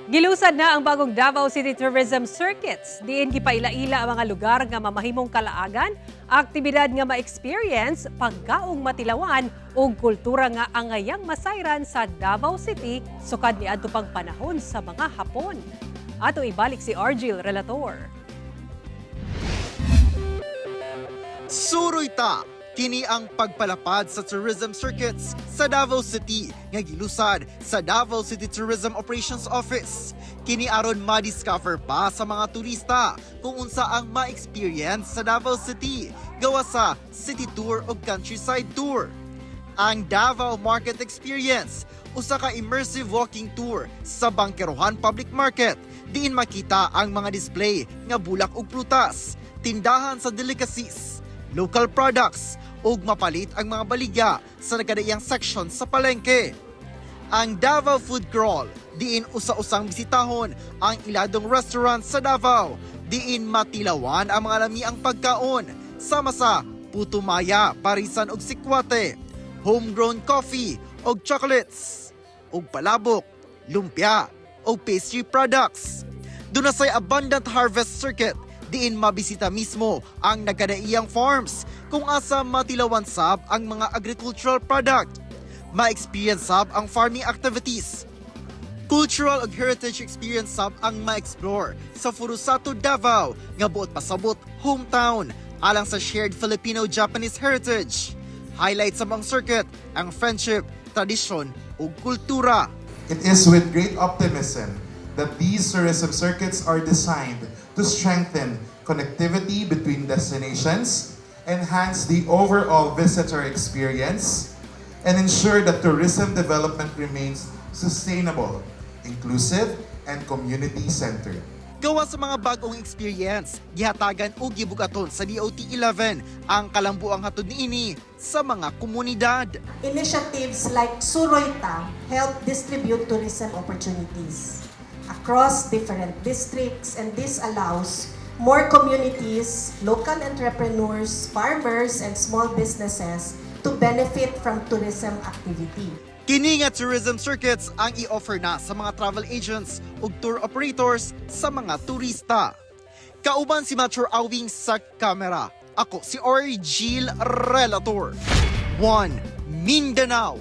Gilusad na ang bagong Davao City Tourism Circuits. Diin gipaila-ila ang mga lugar nga mamahimong kalaagan, aktibidad nga ma-experience, pagkaong matilawan ug kultura nga angayang masayran sa Davao City sukad niadto pang panahon sa mga Hapon. Ato ibalik si Argil Relator. Suroy ta! Kini ang pagpalapad sa tourism circuits sa Davao City nga gilusad sa Davao City Tourism Operations Office. Kini aron ma-discover pa sa mga turista kung unsa ang ma-experience sa Davao City gawa sa city tour o countryside tour. Ang Davao Market Experience, usa ka immersive walking tour sa Bangkerohan Public Market, diin makita ang mga display nga bulak ug prutas, tindahan sa delicacies, local products ug mapalit ang mga baligya sa nagkadaiyang section sa palengke. Ang Davao Food Crawl, diin usa-usang bisitahon ang iladong restaurant sa Davao, diin matilawan ang mga lamiang pagkaon, sama sa puto maya, parisan ug sikwate, homegrown coffee ug chocolates, ug palabok, lumpia, ug pastry products. Duna say Abundant Harvest Circuit, diin mabisita mismo ang nagkadaiyang farms kung asa matilawan sab ang mga agricultural product, ma-experience sab ang farming activities. Cultural ug heritage experience sab ang ma-explore sa Furusato Davao nga buot pasabot hometown alang sa shared Filipino-Japanese heritage. Highlight sa mga circuit ang friendship, tradisyon ug kultura. It is with great optimism that these tourism circuits are designed to strengthen connectivity between destinations, enhance the overall visitor experience, and ensure that tourism development remains sustainable, inclusive, and community-centered. Gawa sa mga bagong experience, gihatagan o gibugaton sa DOT 11 ang kalambuang hatod niini sa mga komunidad. Initiatives like Suroy Ta help distribute tourism opportunities across different districts, and this allows more communities, local entrepreneurs, farmers, and small businesses to benefit from tourism activity. Kini nga tourism circuits ang i-offer na sa mga travel agents ug tour operators sa mga turista. Kauban si Mature Awing sa kamera. Ako si Orgil Relator. 1 Mindanao.